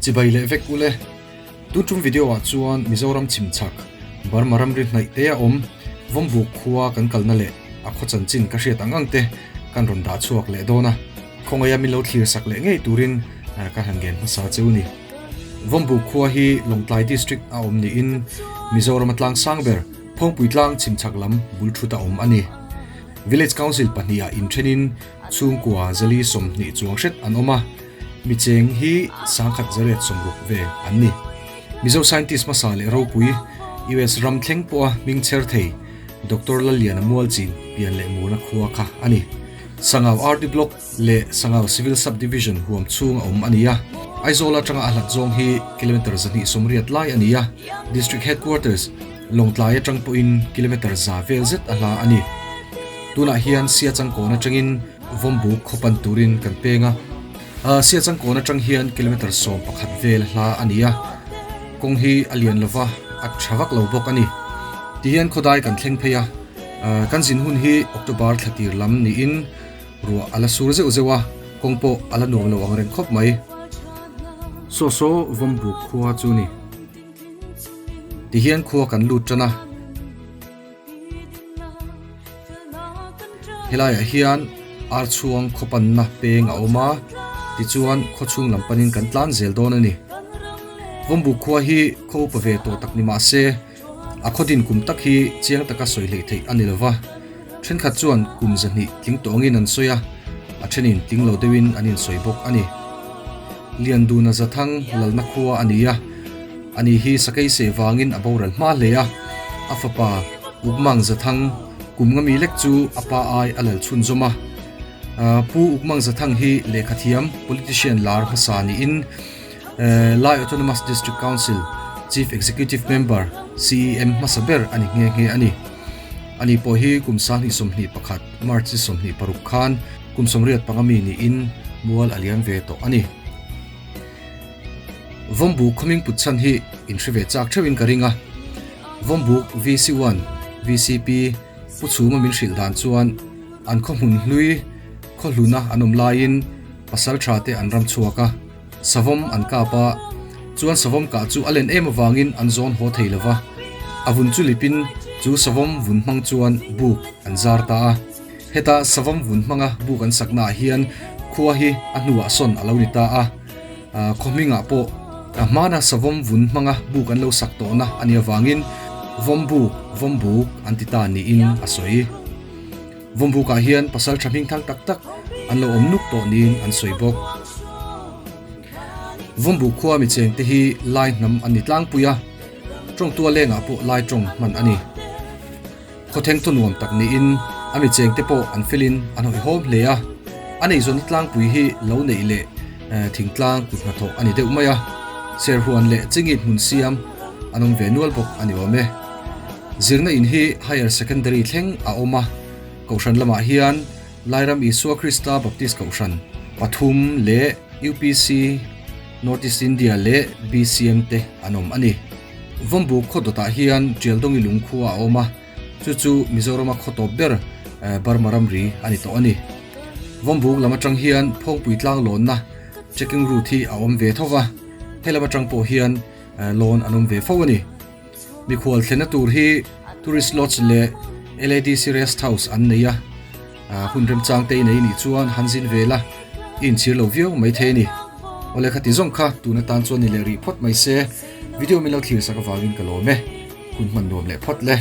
Chibai leh vek ule. Tun tum video ah chuan Mizoram chhim chhak Burma ramri hnaih te a awm Vawmbuk khua kan kalna leh a khaw chanchin ka hriat ang ang te kan rawn dah chhuak leh dawn a. Khawngaia min lo thlir sak leh ngei turin ka han ngen hmasa cheu ni. Vawmbuk khua hi Lawngtlai District a awm niin Mizoram a tlang sang ber Phawngpui tlang chhim chhak lam bul thut a awm a ni. Village Council pahniha inthenin chhungkua zali 20 chuang hret an awm a, mi cheng hi 1860 vel an ni. Mizo scientist hmasa leh ropui, US ram thleng pawha hming chher thei Doctor Lalliana Mualchin pian leh murna khua kha a ni. Sangau RD Block leh Sangau Civil Sub-Division huam chhung a awm a ni a. Aizawl atanga a hlat zawng hi kilometre 280 lai a ni a, District Headquarters, Lawngtlai atang pawhin kilometre za vel zet a hla a ni. Tunah hian Sia Changkawn atangin Vawmbuk khaw pan turin kan peng a. Sia Changkawn atang hian kilometre 11 vel hla a ni a. Kawng hi a lian lova, a tha vak lo bawk a ni. Tihian khawdai kan thleng phei a. Kan zin hun hi October thla tir lam niin ruah a la sur zeuh zeuh a, kawng pawh a la nuam lo ang reng khawp mai. Saw saw Vawmbuk khua chu ni. Tihian khua kan lut tan a. Helaiah hian ar chhuang khaw panna peng a awm a, tichuan khaw chhung lam panin kan tlan zel dawn a ni. Vawmbuk khua hi khaw upa ve tawh tak ni mah se, a khaw din kum tak hi chiang taka sawi hleih theih a ni lo va. Thenkhat chuan kum 200 tling tawngin an sawi a, a thenin tling lo deuhin an insawi bawk a ni. Lianduna Zathang lalna khua a ni a, ani hi sakei seh vangin a boral hma hle a, a fapa Ukmang Zathang kum nga mi lek chu a pa ai a lal chhunzawm a. Pu Ukmang Zathang hi lehkhathiam, politician lar hmasa niin Lai Autonomous District Council Chief Executive Member, CEM, hmasa ber a ni nghe nghe a ni. Ani pawh hi kum 2021 March ni 26 khan kum 85 mi niin mual a liam ve tawh a ni. Vawmbuk khawming put chhan hi inhre ve chak theuhin ka ring a. Vawmbuk VC1, VCP, Pu Chhuma min hrilh dan chuan an khaw hmun hlui khaw hluna an awm laiin pasal tha te an ram chhuak a, savawm an kap a, chuan savawm kah chu a len em avangin an zawn haw thei lova, a vun chu lipin chu savawm vun hmang chuan buk an zar ta a. Heta savawm vun hmanga buk an saknaah hian khua hi a hnuah sawn a lo ni ta a, khaw hmingah pawh a hmana savawm vun hmanga buk an lo sak tawhna a nih avangin Vawmbuk, Vawmbuk an ti ta niin a sawi. Vawmbukah hian pasal tha hming thang tak tak an lo awm nuk tawh niin an sawi bawk. Vawmbuk khua mi chengte hi Lai hnam an ni tlangpui a, tawngtua lengah pawh Lai tawng hman a ni. Khawtheng thu nuam tak niin a mi chengte pawh an felin an hawihhawm hle a, a neizawnna tlangpui hi lo neih leh thingtlang kut hnathawh a ni deuh mai a, serhuan leh chingit hmun siam an awm ve nual bawk a ni awm e. Zirna in hi Higher Secondary thleng a awm a, Kohhran lamah hian Lairam Isua Krista Baptist Kohhran pathum leh UPC North East India leh BCM te an awm a ni. Vawmbuk khaw dawtah hian Tialdawngi lungkhua a awm a, chu chu Mizorama khaw tawp ber Burma ramri a ni tawh a ni. Vawmbuk lam atang hian Phawngpui tlang lawnna trekking route hi a awm ve tho va, he lam atang pawh hian lawn an awm ve fo a ni. Mikhual thlenna tur hi Tourist Lodge leh LADC Rest House an nei a, hun remchang te i nei nih chuan han zin ve la, i inchhir lo viau mai thei a ni. Awle khati zawng kha tun atan chuan ni leh rih phawt mai se, video min lo thlir sak avangin ka lawm e, hun hman nuam leh phawt le.